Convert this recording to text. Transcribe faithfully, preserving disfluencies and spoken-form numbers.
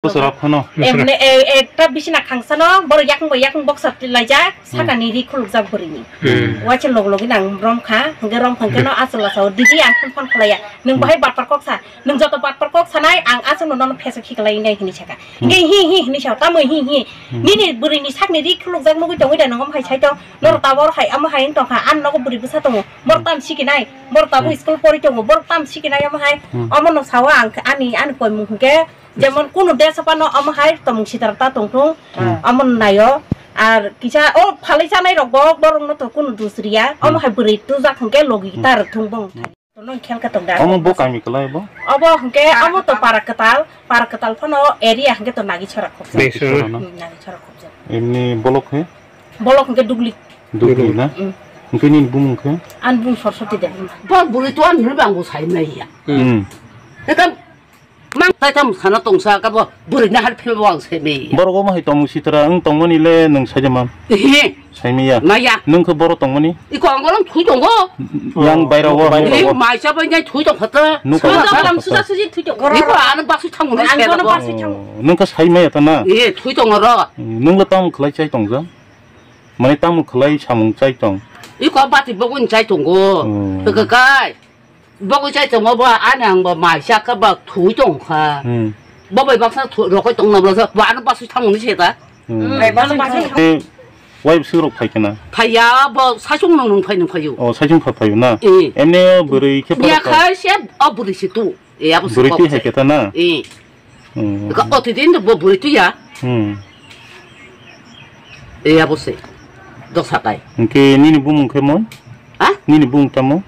Bwswrap phano. Emne, e, ekta bisina khangsano, borok yakung bai yakung boksa tilaijak, sakani ri khulukjak bwrwini. Hmm. Waisa log logi nang romkha, hwnkhe romkha hwnkhe no achwla sao, "Didi, ang phone phone khlaiya, nwng bahai batpar kok sa, nwng joto batpar kok sanai, ang achwlno nono phesok khiklai nai," hinwi sakha. Hmm. Hwnkhe hi hi hinwi sao, "Tamo hi hi? Hmm. Nini bwrwini sakni ri khulukjak nugwi tongwi da nwng omo hai sai tong, norok tabor hai omo hai wng tongkha, ani nogo bwrwi bwsa tongo, borok tam sikinai, borok tabuk school pori tongo, borok tam sikinai omo hai, omono sao ang ani, ani koimung hwnkhe." Jemon kunu desa phano omo hai tomung sitra ta tongthung, omo naio. Ar kisa o phalwi chanai rok bo borok no to kunu dus riya. Omo hai bwrwi tujak hwnkhe logi ta rwthung bong. Tono khel khe tong da. Omo bo kami kwlai bo? Obo hwnkhe omo to para kwtal, para kwtal phano area hwnkhe to nagi chora khobjak. Nagi chora no? Hmm, nagi chora khobjak. Emni bolok he? Bolok hwnkhe Dugli. Dugli na? Hmm. Hwnkhe nini bumung khe? An bung Saraswati Debbarma. Bo bwrwi to an hwnwi bang bo sai nai ya. Hmm. Ekam Mang tai tam sana tongsa ka bo bwrwi na har philbo ang se me. Borok omo hai tongmung sitra wng tongmani le nwng saijamam. Ehe. Saimiya. Maya. Nwng khe boro tongmani. Iko ang golong thui tongo. Yang baira o. Baira o. Mai cha bai nai thui tong khata. Nwng ka Sudah basa dalam khata. Sudah suji thui tongo. Iko ano basu thango ni Ang se bono tongo. Basu thango. Oh, nwng khe saimaya ta na. Ehe, thui tongo ro. Nwng le tam khlai chai tongja. Mane tam khlai samung chai tong. Iko bati bogun chai tongo. Hmm. Iko kai. Bogwi chai tongma bo ani ang bo mai sak kha ba thui tong kha. Hmm. Bo bai baksa thu-, rokoi tong na bo sa, bo ano basu thang ni se ta. Hmm. Bai baksa thang. Eh, wife sing rok phai kana? Phaiya bo saichung nung nung phai nung phayu. Oh, saichung pha phayu na? Eh. Emne bwrwi khe miya phai. Khai se o bwrwi se tu. E abo se. Bwrwi kok ti hai se. Khe ta na? Eh. Hmm. Ka o ti din bo bwrwi tu ya. Hmm. E abo se. Dosa kai. Hwnkhe nini bumung khe mo? Ha? Nini bumung tamo?